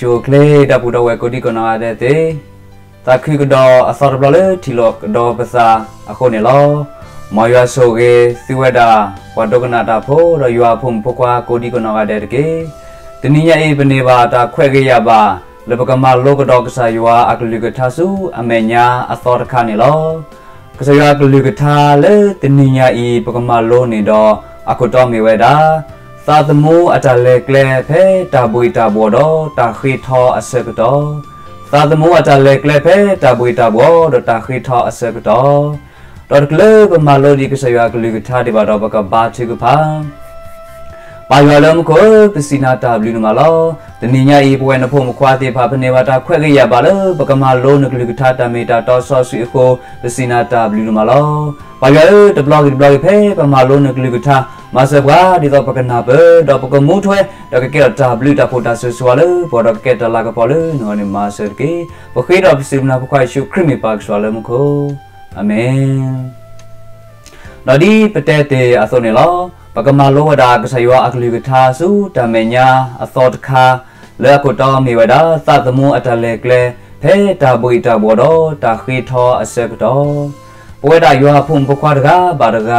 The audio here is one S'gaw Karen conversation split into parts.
ယိၤချ့ ဒီပုၢ်ဒီဝဲၢ်ကိးဒံကနီၢ်ဂၤဒဲးသ့ၣ်, သးခုကဒီးအသီတဘျီလၢထံၣ်လိာ်ကဒီးပသးအဃိန့ၣ်လီၤ. မ်ယွၤဆိၣ်ဂ့ၤသုဝဲဒၣ် ပှၤဒိကနၣ်တၢ်ဖိ ဒီးယွၤအဖိမုၣ်ဖိခွါကိးဒံကနီၢ်ဂၤဒဲးတက့ၢ်. တနံၤညါအံၤ ပန့ၢ်ဘၣ်တၢ်ခွဲးဂ့ၤယာ်ဘၣ် လၢပကမၤလိကဒီးကစၢ်ယွၤအကလုၢ်ကထါဆူအမဲာ်ညါအသီတခါန့ၣ်လီၤ. ကစၢ်ယွၤအကလုၢ်ကထါလၢတနံၤညါအံၤ ပကမၤလိန့ၣ်ဒီး အခိၣ်တီမ့ၢ်ဝဲဒၣ် သးသမူအတၢ်လဲၤကျဲဖဲတၢ်ဘှံးတၢ်ဘှီးဒီးတၢ်ဃ့ထီအဆၢကတီၢ်, သးသမူအတၢ်လဲၤကျဲဖဲတၢ်ဘှံးတၢ်ဘှီးဒီးတၢ်ဃ့ထီအဆၢကတီၢ်, ဒီးတချုးပမၤလိဒံးကစၢ်ယွၤအကလုၢ်ကထါဒံးဘၣ်ဒီး ပကဘါထုကဖၣ် ပၢ်ယွၤလၢမူခိၣ်ဧၢ, ပစံးနၤတၢ်ဘျုးနမးလီၤ. တနံၤညါအံၤ ပဝဲနဖိမုၣ်ခွါသ့ၣ်တဖၣ် ပန့ၢ်ဘၣ်တၢ်ခွဲးဂ့ၤယာ်ဘၣ်လၢ ပကမၤလိနကလုၢ်ကထါတၢ်မ့ၢ်တၢ်တီစီဆှံအဃိ ပစံးနၤတၢ်ဘျုးနမးလီၤ. ပၢ်ယွၤဧၢ, တဘျီဂ့ၤတဘျီဂ့ၤဖဲပမၤလိနကလုၢ်ကထါ မၤစၢၤပှၤဒ်သိးပကနၢ်ပၢၢ် ဒီးပကမူထွဲ ဒီးကကဲထီၣ်တၢ်ဘျုးတၢ်ဖှိၣ်တၢ်စိၤဆှၤလၢပှၤဒီးကကဲတၢ်လၤကပီၤလၢနဂီၢ်န့ၣ် မၤစၢၤတက့ၢ်. ပဃ့ဒီးပစံးဘျုးနၤဖိခွါယ့ၣ်ၡူးခရံာ်မ့ၢ်ပၢ်ကစၢ်လၢမူခိၣ်, အၤမ့ၣ်. ဒီးဒ်ပတဲတ့ၢ်အသိးန့ၣ်လီၤ. ပကမၤလိဝဲဒၣ်ကစၢ်ယွၤအကလုၢ်ကထါဆူတၢ်မဲာ်ညါအသီတခါ လၢအခိၣ်တီမ့ၢ်ဝဲဒၣ် သးသမူအတၢ်လဲၤကျဲ ဖဲတၢ်ဘှံးတၢ်ဘှီးဒီးတၢ်ဃ့ထီအဆၢကတီၢ်, ပဝဲဒၣ်ယွၤအဖိမုၣ်ဖိခွါတဂၤဘၣ်တဂၤ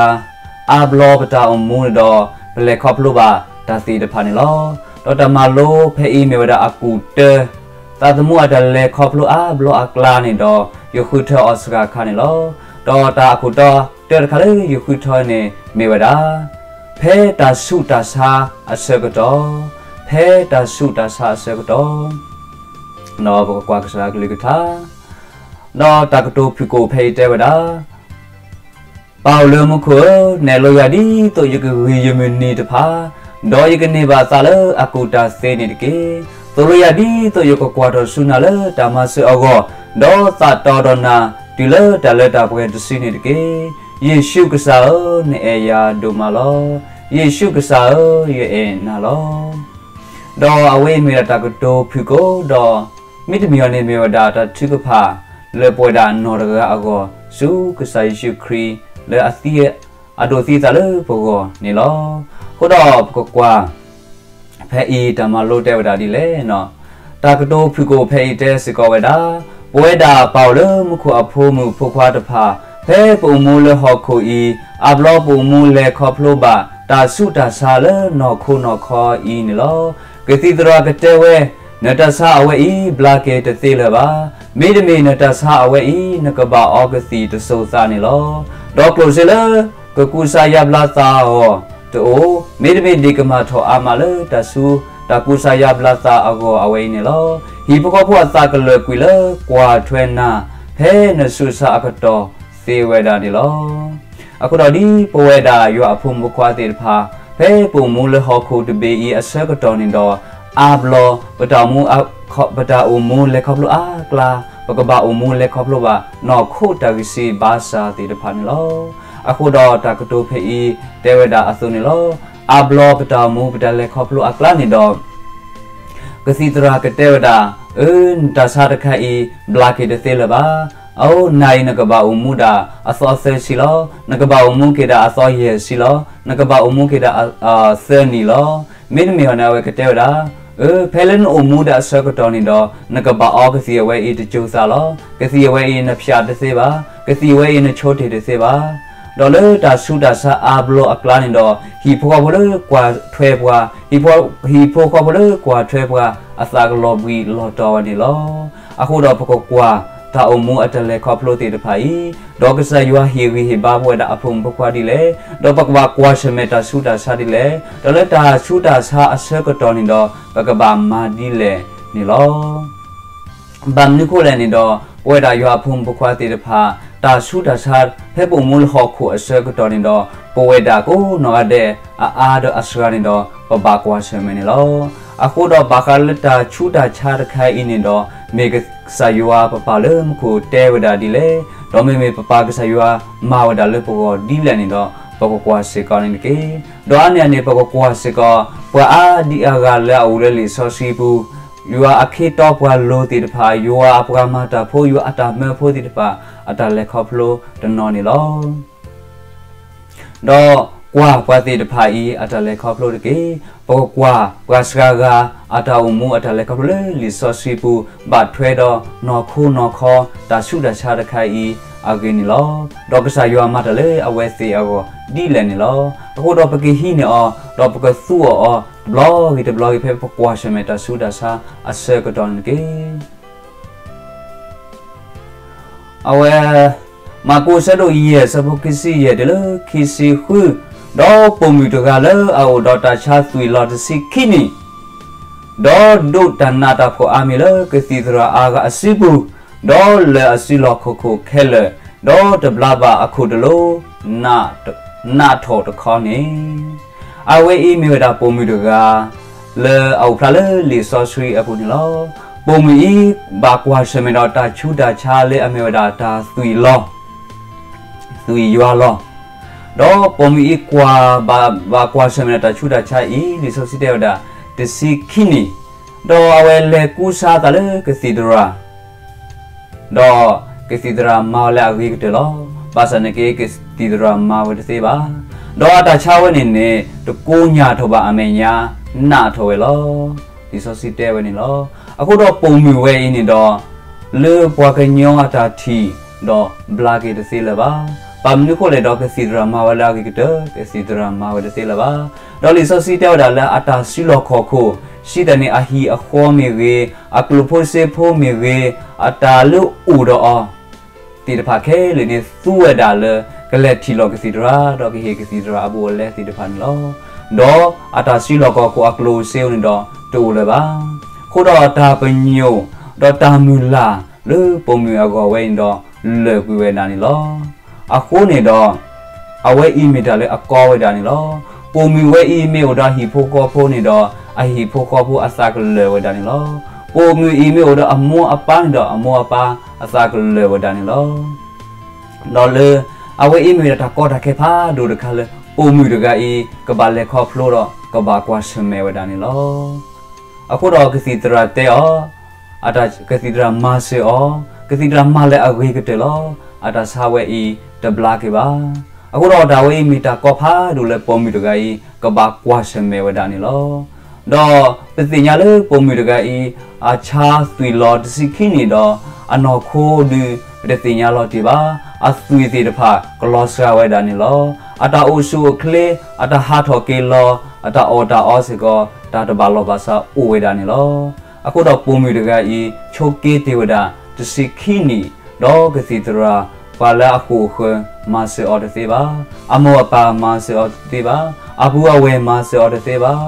အါဘျီပတၢ်အိၣ်မူန့ၣ်ဒီး ပလဲၤခီဖျိဘၣ်တၢ်သ့ၣ်တဖၣ်န့ၣ်လီၤ. ဒီးတၢ်မၤလိဖဲအံၤမ့ၢ်ဝဲဒၣ်အကူာ်တၢ သးသမူအတၢ်လဲၤခီဖျိအါဘျီအကျါန့ၣ်ဒီး ယဃုထၢအီၤစှၤခါန့ၣ်လီၤ. ဒီးတၢ်အခိၣ်တီတၢတခါလၢယဃုထၢန့ၣ်မ့ၢ်ဝဲဒၣ် ဖဲတၢ်ဆူးတၢ်ဆါအဆၢကတီၢ်, ဖဲတၢ်ဆူးတၢ်ဆါအဆၢကတီၢ်, ဒီးပကကွၢ်ကစၢ်ယွၤအကလုၢ်ကထါ, ဒီးတၢ်ကတိၤဖုၣ်ကိာ်ဖဲအံၤတဲဝဲဒၣ် ပၢ်အိၣ်လၢမူခိၣ်ဧၢ, နဲၣ်လိယၤဒ်သိးယကဂံၢ်ယမုၢ်နံၤတဖၣ်, ဒီးယကန့ၢ်ဘၣ်သးလၢအကူၣ်တၢ်သ့န့ၣ်တက့ၢ်. သိၣ်လိယၤဒ်သိးယကကွၢ်ထီၣ်ဆူနၤလၢတၢ်မၤစၢၤအဂီၢ်, ဒီးသးတီဒီးနၤတုၤလၢတၢ်လၢတၢ်ပှဲၤတစုန့ၣ်တက့ၢ်. ယ့ၣ်ၡူးကစၢ်ဧၢ, နအဲၣ်ယၤဒိၣ်မးလီၤ. ယ့ၣ်ၡူးကစၢ်ဧၢ, ယအဲၣ်နၤလီၤ. ဒီးအဝဲအံၤမ့ၢ်ဒၣ်တၢ်ကတိၤဖုၣ်ကိာ်ဒီး မ့တမ့ၢ်အီၤန့ၣ်မ့ၢ်ဝဲဒၣ်တၢ်ထုကဖၣ် လၢပဝဲဒၣ်နီၢ်တဂၤအဂီၢ် ဆူကစၢ်ယ့ၣ်ၡူးခရံာ် လၢအသံ အဒိးသံအသးလၢပဂီၢ်န့ၣ်လီၤ. အဃိဒီးပကကွၢ် ဖဲအံၤတၢ်မၤလိတဲဝဲဒၣ်ဒ်လဲၣ်န့ၣ်, တၢ်ကတိၤဖုၣ်ကိာ်ဖဲအံၤတဲစ့ၢ်ကီးဝဲဒၣ်, ပဝဲဒၣ်ပၢ်အိၣ်လၢမူခိၣ်အဖိမုၣ်ဖိခွါတဖၣ် ဖဲပအိၣ်မူလၢဟီၣ်ခိၣ်အံၤ အါဘျီပအိၣ်မူလဲၤခီဖျိဘၣ် တၢ်ဆူးတၢ်ဆါလၢနီၢ်ခိနီၢ်ခီအံၤန့ၣ်လီၤ. ကသံၣ်သရၣ်ကတဲဝဲ, နတၢ်ဆါအဝဲအံၤ ဘျါက့ၤတသ့လၢၤဘၣ်. မ့တမ့ၢ်နတၢ်ဆါအဝဲအံၤ နကဘၣ်အီကသံၣ်တစိၤသးန့ၣ်လီၤ. ဒီးကျိၣ်စ့လၢ ကကူစါယါဘျါသးအဂီၢ်တအိၣ်, မ့တမ့ၢ်ဒံးကမၤထီၣ်အါမးလၢတၢ်ဆူး တၢ်ကူစါယါဘျါသးအဂီၢ်အဝဲအံၤန့ၣ်လီၤ. ဟံၣ်ဖိဃီဖိအသးကလၢာ်ကွံာ်လၢကွၢ်ထွဲနၤ ဖဲနဆူးနဆါအကတီၢ်သ့ဝဲဒၣ်န့ၣ်လီၤ. အဃိဒီးဒ်ပဝဲဒၣ်ယွၤအဖိမုၣ်ဖိခွါသ့ၣ်တဖၣ် ဖဲပအိၣ်မူလၢဟီၣ်ခိၣ်တဘ့ၣ်အံၤအဆၢကတီၢ်န့ၣ်ဒီး အါဘျီ ပတၢ်အိၣ်မူ ပတၢ်အိၣ်မူလဲၤခီဖျိအါကျါ ပကဘၣ်အိၣ်မူလဲၤခီဖျိဘၣ် နီၢ်ခိတၢ်ဂံၢ်စၢ်ဘါစၢ်သ့ၣ်တဖၣ်န့ၣ်လီၤ. အဃိဒီးတၢ်ကတိၤဖဲအံၤတဲဝဲဒၣ်အသိးန့ၣ်လီၤ. အါဘျီပတၢ်အိၣ်မူပတၢ်လဲၤခီဖျိအကျါန့ၣ်ဒီး ကသံၣ်သရၣ်ကတဲဝဲဒၣ်, အၢ နတၢ်ဆါတခါအံၤ ဘျါက့ၤတသ့လၢၤဘၣ်. အအိၣ် နၤအံၤနကဘၣ်အိၣ်မူဒၣ်အသီသၢဆံလီၤ. နကဘၣ်အိၣ်မူက့ၤဒၣ်အသီယဲၢ်ဆံလီၤ. နကဘၣ်အိၣ်မူက့ၤဒၣ်အသၢနံၣ်လီၤ. မ့တမ့ၢ်အီၤန့ၣ် အဝဲကတဲဝဲဒၣ်, အၢ ဖဲလၢနအိၣ်မူဒၣ်အဆၢကတီၢ်န့ၣ်ဒီး နကဘၣ်အီကသံၣ်အဝဲအံၤတစိၤသးလီၤ. ကသံၣ်အဝဲအံၤနဖျးတသ့ဘၣ်. ကသံၣ်အဝဲအံၤနဆိတ့ၢ်တသ့ဘၣ်. ဒီးလၢတၢ်ဆူးတၢ်ဆါအါဘျီအကျါန့ၣ်ဒီး ဟံၣ်ဖိဃီဖိလၢကွၢ်ထွဲပှၤ, ဟံၣ်ဖိဃီဖိလၢကွၢ်ထွဲပှၤ အသးကလီၤဘှံးလီၤတီၤဝဲန့ၣ်လီၤ. အဃိဒီးပကကွၢ်တၢ်အိၣ်မူအတၢ်လဲၤခီဖျိသ့ၣ်တဖၣ်အံၤ, ဒီးကစၢ်ယွၤဟ့ၣ်ဂံၢ်ဟ့ၣ်ဘါပဝဲဒၣ်အဖိမုၣ်ဖိခွါဒ်လဲၣ်, ဒီးပကဘၣ်ကွၢ်ဆၢၣ်မဲာ်တၢ်ဆူးတၢ်ဆါဒ်လဲၣ်, ဒီးလၢတၢ်ဆူးတၢ်ဆါအဆၢကတီၢ်န့ၣ်ဒီး ပကဘၣ်မၤဒ်လဲၣ်န့ၣ်လီၤ. ဘၣ်မနုၤဃိလဲၣ်န့ၣ်ဒီး ပဝဲဒၣ်ယွၤအဖိမုၣ်ဖိခွါသ့ၣ်တဖၣ် တၢ်ဆူးတၢ်ဆါ ဖဲပအိၣ်မူလၢဟီၣ်ခိၣ်အဆၢကတီၢ်န့ၣ်ဒီး ပဝဲဒၣ်ကိးနီၢ်ဂၤဒဲး အအါဒီးအစှၤန့ၣ်ဒီး ပဘၣ်ကွၢ်ဆၢၣ်မဲာ်န့ၣ်လီၤ. အဃိဒီးဘၣ်ဃးလၢတၢ်ဆူးတၢ်ဆါတခါအံၤန့ၣ်ဒီး မ့ၢ်ကစၢ်ယွၤပပၢ်လၢမူခိၣ်တဲဝဲဒၣ်ဒ်လဲၣ်, ဒီးမ့မ့ၢ်ပပၢ်ကစၢ်ယွၤမၤဝဲဒၣ်လၢပဂီၢ်ဒ်လဲၣ်န့ၣ်ဒီး ပကကွၢ်စ့ၢ်ကီးန့ၣ်တက့ၢ်. ဒီးအါန့ၢ်အန့ၣ် ပကကွၢ်စ့ၢ်ကီး ပှၤအါဒံအါဂၤလၢအအိၣ်လၢလံာ်စီဆှံပူၤ ယွၤအခ့တီပှၤလိၤသ့ၣ်တဖၣ်, ယွၤအပှၤမၤတၢ်ဖိ, ယွၤအတၢ်မၢဖိသ့ၣ်တဖၣ် အတၢ်လဲၤခီဖျိတနီၤန့ၣ်လီၤ. ဒီး ပကကွၢ်ပှၤသ့ၣ်တဖၣ်အံၤ အတၢ်လဲၤခီဖျိတက့ၢ်. ပကကွၢ်ပှၤစှၤဂၤ အတၢ်အိၣ်မူအတၢ်လဲၤခီဖျိလၢလံာ်စီဆှံပူၤ ဘၣ်ထွဲဒီးနီၢ်ခိနီၢ်ခီ တၢ်ဆူးတၢ်ဆါတခါအံၤအဂ့ၢ်န့ၣ်လီၤ. ဒီးကစၢ်ယွၤမၤတၢ်လၢအဝဲသ့ၣ်အဂီၢ်ဒ်လဲၣ်န့ၣ်လီၤ. အဃိဒီးပကဟံးန့ၢ်အီၤ ဒီးပကသူအီၤအီၤ တဘျီဂ့ၤတဘျီဂ့ၤ ဖဲပကွၢ်ဆၢၣ်မဲာ်တၢ်ဆူးတၢ်ဆါအဆၢကတီၢ်န့ၣ်တက့ၢ်. အဝဲ မၢ်ကူးအဆၢဒိၣ်ယဲၢ် အဆၢဖိခံဆံယဲၢ်တုၤလၢခံဆံဃု, ဒီးပိာ်မုၣ်တဂၤလၢအအိၣ်ဒီးတၢ်ဆါသွံၣ်လီၤတဆံခံနံၣ်, ဒီးဒိးတၢ်နးတၢ်ဖှီၣ်အါမံၤလၢကသံၣ်သရၣ်အါဂၤအစုပူၤ, ဒီးလၢာ်အစုလီၢ်ခီၣ်ခိၣ်ခဲလၢာ်, ဒီးတဘျါဘၣ်အခိၣ်တလိၤ နးထီၣ်တခီန့ၣ် အဝဲအံၤမ့ၢ်ဝဲဒၣ်ပိာ်မုၣ်တဂၤ လၢအအိၣ်ဖျါလၢလံာ်စီဆှံအပူၤန့ၣ်လီၤ. ပိာ်မုၣ်အံၤ ဘၣ်ကွၢ်ဆၢၣ်မဲာ်ဒီးတၢ်ဆူးတၢ်ဆါလၢအမ့ၢ်ဝဲဒၣ်တၢ်သွံၣ်လီၤ သွံၣ်ယွၤလီၤ. ဒီးပိာ်မုၣ်အံၤကွၢ်ဘၣ် ဘၣ်ကွၢ်ဆၢၣ်မဲာ်ဒီးတၢ်ဆူးတၢ်ဆါအံၤ လံာ်စီဆှံတဲဝဲဒၣ် တဆံခံနံၣ်, ဒီးအဝဲလဲၤကူစါအသးလၢကသံၣ်သရၣ် ဒီးကသံၣ်သရၣ်မၤဝဲလၢအဂ့ၤကတၢၢ်လီၤ. ဘၣ်ဆၣ်န့ၣ်က့ ကသံၣ်သရၣ်မၤဝဲတသ့ဘၣ်. ဒီးအတၢ်ဆါဝဲန့ၣ်န့ၣ် တကိညၢ်ထီၣ်ဘၣ်အမဲာ်ညါ နးထီၣ်ဝဲလီၤ. လံာ်စီဆှံတဲဝဲန့ၣ်လီၤ. အဃိဒီးပိာ်မုၣ်ဝဲအံၤန့ၣ်ဒီး လၢပှၤကညီအတၢ်ထံၣ် ဒီးဘျါက့ၤတသ့လၢၤဘၣ်. ဘၣ်မနုၤဃိလဲၣ်ဒီး ကသံၣ်သရၣ်မၤဝဲလၢအဂ့ၤကတၢၢ် ကသံၣ်သရၣ်မၤဝဲတသ့လၢၤဘၣ်. ဒီးလံာ်စီဆှံတဲဝဲဒၣ်လၢအတၢ်စုလီၢ်ခီၣ်ခိၣ် စံးတၢ်န့ၣ် အဟံၣ်အဃီမ့ၢ်ဂ့ၤ, အကျိၣ်ဖိစ့ဖိမ့ၢ်ဂ့ၤ, အတၢ်လၢအိၣ်ဒီးအီၤ သ့ၣ်တဖၣ်ခဲလၢာ်န့ၣ် သူဝဲဒၣ်လၢ ကလဲၤထံၣ်လိာ်ကသံၣ်သရၣ် ဒီးကဟ့ၣ်ကသံၣ်သရၣ်အဘူးအလဲသ့ၣ်တဖၣ်န့ၣ်လီၤ. ဒီးအတၢ်စုလီၢ်ခီၣ်ခိၣ်အကျိၣ်စ့န့ၣ်ဒီးတအိၣ်လၢၤဘၣ်. အဃိဒီးတၢ်ပညိၣ် ဒီးတၢ်မုၢ်လၢ်လၢပိာ်မုၣ်အဂီၢ်ဝဲန့ၣ်ဒီး လၢာ်ကွံာ်ဝဲဒၣ်န့ၣ်လီၤ. အဃိန့ၣ်ဒီး အဝဲအံၤမ့ၢ်တၢ်လၢအကီဝဲဒၣ်န့ၣ်လီၤ. ပိာ်မုၣ်ဝဲအံၤမ့ၢ်အိၣ်ဒီးအဟံၣ်ဖိဃီဖိန့ၣ်ဒီး အဟံၣ်ဖိဃီဖိအသးကလၢာ်ဝဲဒၣ်န့ၣ်လီၤ. ပိာ်မုၣ်အံၤမ့ၢ်အိၣ်ဒီးအမိၢ်အပၢ်န့ၣ်ဒီး အမိၢ်အပၢ်အသးကလၢာ်ဝဲဒၣ်န့ၣ်လီၤ. ဒီးလၢ အဝဲအံၤမ့ၢ်ဝဲဒၣ်တၢ်ကီတၢ်ခဲဖးဒိၣ်တခါလၢ ပိာ်မုၣ်တဂၤအံၤ ကဘၣ်လဲၤခီဖျိဒီး ကဘၣ်ကွၢ်ဆၢၣ်မဲာ်ဝဲဒၣ်န့ၣ်လီၤ. အဃိဒီးကသံၣ်သရၣ်တဲအီၤ, ကသံၣ်သရၣ်မၤစၢၤအီၤ, ကသံၣ်သရၣ်မၤလၢအဂ့ၤကတၢၢ်လီၤ. အတၢ်ဆါဝဲအံၤတဘျါက့ၤဘၣ်. အဃိဒီးတၢ်ဝဲအံၤမ့ၢ်တၢ်ကီဖးဒိၣ်လၢပိာ်မုၣ်တဂၤအံၤ ကဘၣ်ကွၢ်ဆၢၣ်မဲာ်ဝဲဒၣ်န့ၣ်လီၤ. ဒီးပသ့ၣ်ညါလၢပိာ်မုၣ်တဂၤအံၤ အဆါသွံၣ်လီၤတဆံခံနံၣ်ဒီး အနီၢ်ခိဒုး ပတသ့ၣ်ညါလီၤတံၢ်ဘၣ်. အသွံၣ်သ့ၣ်တဖၣ်ကလီၤစှၤဝဲဒၣ်န့ၣ်လီၤ. အတၢ်အိၣ်ဆူၣ်အိၣ်ချ့, အတၢ်ဟးထီၣ်က့ၤလီၤ, အတၢ်အီၣ်တၢ်အီစ့ၢ်ကီး တၢ်တဘၣ်လီၢ်ဘၣ်စးအိၣ်ဝဲဒၣ်န့ၣ်လီၤ. အဃိဒီးပိာ်မုၣ်တဂၤအံၤ ဆိးက့တ့ၢ်ဝဲဒၣ် တဆံခံနံၣ်, ဒီးကသံၣ်သရၣ် ပှၤလၢအဃိာ်အဃၢၤ မၤစၢၤအီၤတသ့ဘၣ်. အမိၢ်အပၢ်မၤစၢၤအီၤတသ့ဘၣ်. အပုၢ်အဝဲၢ်မၤစၢၤအီၤတသ့ဘၣ်.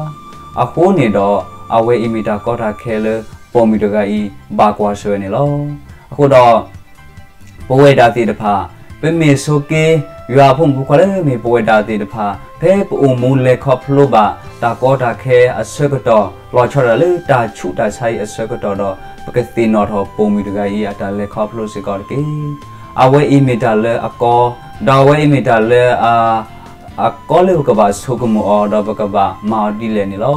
အဃိန့ၣ်ဒီး အဝဲအံၤမ့ၢ်တၢ်ကီတၢ်ခဲလၢ ပိာ်မုၣ်တဂၤအံၤ ဘၣ်ကွၢ်ဆၢၣ်ဝဲန့ၣ်လီၤ. အဃိဒီး ပဝဲဒၣ်သ့ၣ်တဖၣ် ပမ့ၢ်ဆိးက့ ယွၤအဖိမုၣ်ဖိခွါလၢမ့ၢ်ပဝဲဒၣ်သ့ၣ်တဖၣ် ဖဲပအိၣ်မူလဲၤခီဖျိဘၣ် တၢ်ကီတၢ်ခဲအဆၢကတီၢ် လီၤဆီဒၣ်တၢ်လၢတၢ်ဆူးတၢ်ဆါအံၤအဆၢကတီၢ်ဒီး ပကသ့ၣ်နီၣ်ထီၣ်ပိာ်မုၣ်တဂၤအံၤ အတၢ်လဲၤခီဖျိစ့ၢ်ကီးတက့ၢ်. အဝဲအံၤမ့ၢ်တၢ်လၢအကီ, ဒီးအဝဲအံၤမ့ၢ်တၢ်လၢ အကီလၢပကဘၣ်ဆိကမိၣ်အီၤ ဒီးပကဘၣ်မၤအီၤဒ်လဲၣ်န့ၣ်လီၤ.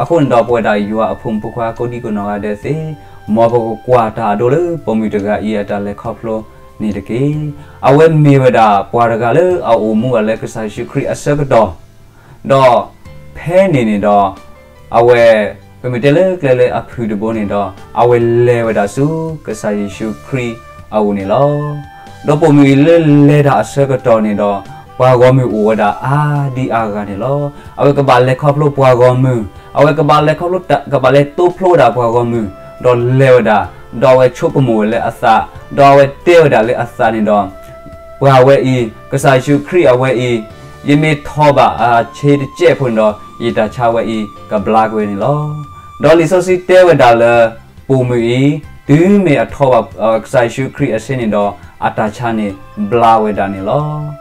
အဃိန့ၣ်ဒီး ပဝဲဒၣ်ယွၤအဖိမုၣ်ဖိခွါကိးဒံကိးနီၢ်ဂၤဒဲးသ့ၣ်, မ်ပကကွၢ်တၢ်အဒိလၢပိာ်မုၣ်တဂၤအံၤအတၢ်လဲၤခီဖျိန့ၣ်တက့ၢ်. အဝဲမ့ၢ်ဝဲဒၣ်ပှၤတဂၤလၢအအိၣ်မူဘၣ်လၢကစၢ်ယ့ၣ်ၡူးခရံာ်အဆၢကတီၢ်, ဒီးဖဲန့ၣ်န့ၣ်ဒီး အဝဲ ပမ့ၢ်တဲလၢကျဲလၢအဖုၣ်တဘိန့ၣ်ဒီး အဝဲလဲၤဝဲဒၣ်ဆူကစၢ်ယ့ၣ်ၡူးခရံာ်အအိၣ်န့ၣ်လီၤ. ဒီးပိာ်မုၣ်အံၤလၢလဲၤတၢ်အဆၢကတီၢ်န့ၣ်ဒီး ပှၤဂီၢ်မုၢ်အိၣ်ဝဲဒၣ်အါဒံအါဂၤန့ၣ်လီၤ. အဝဲကဘၣ်လဲၤခီဖျိပှၤဂီၢ်မုၢ်, အဝဲကဘၣ်လဲၤခီဖျိ ကဘၣ်လဲၤတိဖျိဝဲဒၣ်ပှၤဂီၢ်မုၢ်, ဒီးလဲၤဝဲဒၣ်, ဒီးအဝဲဆိကမိၣ်ဝဲလၢအသး, ဒီးအဝဲတဲဝဲဒၣ်လၢအသးန့ၣ်ဒီး ပှၤဝဲအံၤ ကစၢ်ယ့ၣ်ၡူးခရံာ်အဝဲအံၤ, ယမ့ၢ်ထီၣ်ဘၣ်အဆ့တစဲးဖိန့ၣ်ဒီး ယတၢ်ဆါဝဲအံၤကဘျါက့ၤဝဲန့ၣ်လီၤ. ဒီးလံာ်စီဆှံတဲဝဲဒၣ်လၢ ပိာ်မုၣ်အံၤ တုၤမ့ၢ်အထီၣ်ဘၣ်ကစၢ်ယ့ၣ်ၡူးခရံာ်အဆ့န့ၣ်ဒီး အတၢ်ဆါန့ၣ်ဘျါဝဲဒၣ်န့ၣ်လီၤ.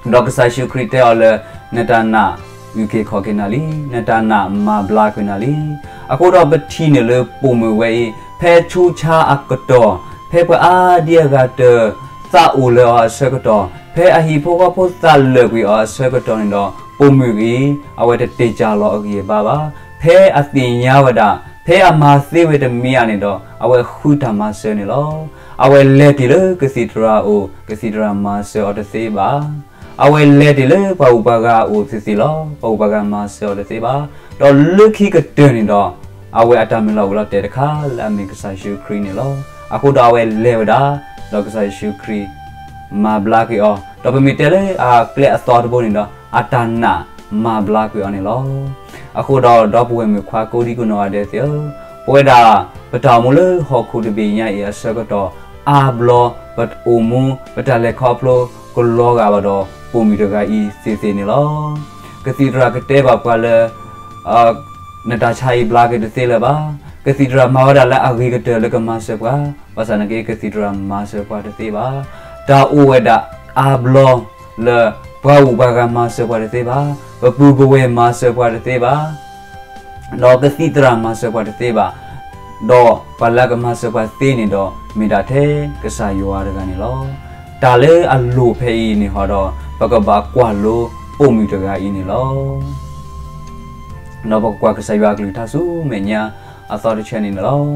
ဒီးကစၢ်ယ့ၣ်ၡူးခရံာ်တဲအီၤလၢ နတၢ်နာ်အုၣ်က့ၤခီၣ်က့ၤနၤလံ, နတၢ်နာ်မၤဘျါကွံာ်နၤလံ. အဃိဒီးပထံၣ်န့ၢ်လၢပိာ်မုၣ်ဝဲအံၤ ဖဲဆူးဆါအကတီၢ်, ဖဲပှၤအါဒံအါဂၤတသးအိၣ်လၢၤအီၤအဆၢကတီၢ်, ဖဲအဟံၣ်ဖိဃီဖိသးလၢာ်ကွံာ်အီၤအဆၢကတီၢ်န့ၣ်ဒီး ပိာ်မုၣ်အံၤ အဝဲတတ့ၢ်ကၢ်လီၤအဂံၢ်အဘါဘၣ်. ဖဲအသ့ၣ်ညါဝဲဒၣ်, ဖဲအမၤသ့ဝဲတမံၤဧါန့ၣ်ဒီး အဝဲဃုတၢ်မၤစၢၤန့ၣ်လီၤ. အဝဲလဲၤတ့ၢ်လၢကသံၣ်သရၣ်အအိၣ်, ကသံၣ်သရၣ်မၤစၢၤအီၤတသ့ဘၣ်. အဝဲလဲၤတ့ၢ်လၢပှၤဂုၤပှၤဂၤအအိၣ်သ့ၣ်သ့ၣ်လီၤ. ပှၤဂုၤပှၤဂၤမၤစၢၤအီၤတသ့ဘၣ်. ဒီးလၢခံကတၢၢ်န့ၣ်ဒီး အဝဲအတၢ်မုၢ်လၢ်အိၣ်လီၤတဲာ်တခါလၢအမ့ၢ်ကစၢ်ယ့ၣ်ၡူးခရံာ်န့ၣ်လီၤ. အဃိဒီးအဝဲလဲၤဝဲဒၣ်, ဒီးကစၢ်ယ့ၣ်ၡူးခရံာ် မၤဘျါက့ၤအီၤ, ဒီးပမ့ၢ်တဲလၢအကျဲအသီတဘိန့ၣ်ဒီး အတၢ်နာ်မၤဘျါကွံာ်အီၤန့ၣ်လီၤ. အဃိဒီး ဒီပုၢ်ဝဲၢ်မုၣ်ခွါကိးဒံကိးနီၢ်ဂၤဒဲးသ့ၣ်ဧၢ, ပဝဲဒၣ် ပတၢ်အိၣ်မူလၢဟီၣ်ခိၣ်တဘ့ၣ်ညါအံၤအဆၢကတီၢ် အါဘျီ ပအိၣ်မူ ပတၢ်လဲၤခီဖျိကလီၤဂာ်ဘၣ်ဒီး ပိာ်မုၣ်တဂၤအံၤသ့ၣ်သ့ၣ်န့ၣ်လီၤ. ကသံၣ်သရၣ်ကတဲဘၣ်ပှၤလၢ နတၢ်ဆါအံၤဘျါက့ၤတသ့လၢၤဘၣ်. ကသံၣ်သရၣ်မၤဝဲဒၣ်လၢအဂ့ၤကတၢၢ်လၢကမၤစၢၤပှၤ, ဘၣ်ဆၣ်နာ်က့ ကသံၣ်သရၣ်မၤစၢၤပှၤတသ့ဘၣ်. တၢ်အိၣ်ဝဲဒၣ်အါဘျီလၢ ပှၤဂုၤပှၤဂၤမၤစၢၤပှၤတသ့ဘၣ်, ပပုၢ်ပဝဲၢ်မၤစၢၤပှၤတသ့ဘၣ်, ဒီးကသံၣ်သရၣ်မၤစၢၤပှၤတသ့ဘၣ်, ဒီးပှၤလၢအကမၤစၢၤပှၤသ့န့ၣ်ဒီး မ့ၢ်ဒၣ်ထဲကစၢ်ယွၤတဂၤန့ၣ်လီၤ. တၢ်လၢအလိၣ်ဖဲအံၤန့ၣ်ဟီဒီး ပကဘၣ်ကွၢ်လိပိာ်မုၣ်တဂၤအံၤန့ၣ်လီၤ. ဒီးပကကွၢ်ကစၢ်ယွၤအကလုၢ်ကထါဆူမဲာ်ညါအသီတဆၢန့ၣ်န့ၣ်လီၤ. လံာ်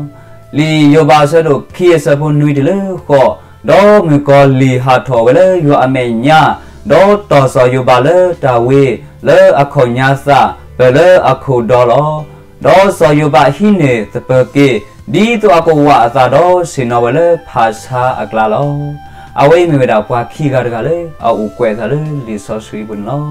ယိၤဘးအဆၢဒိၣ်ခံအဆၢဖိနွံတုၤလၢဃိး, ဒီးမုၣ်ကီၤလံၢ်ဟးထီၣ်ဝဲလၢယွၤအမဲာ်ညါ, ဒီးတီၢ်စီၤယိၤဘးလၢတၢ်ဝ့ၤလၢအခီၣ်ညါသၣ် ပၢၢ်လၢအခိၣ်ဒီလီၤ. ဒီးစီၤယိၤဘးဟံးန့ၢ်သပၢၤက့ ဒ်သိးအကဝၣ်အသးဒီးဆ့ၣ်နီၤဝဲလၢဖၣ်ဆါအကျါလီၤ. အဝဲအံၤမ့ၢ်ဝဲဒၣ်ပှၤခံဂၤတဂၤလၢအအိၣ်ကွဲးအသးလၢလံာ်စီဆှံအပူၤန့ၣ်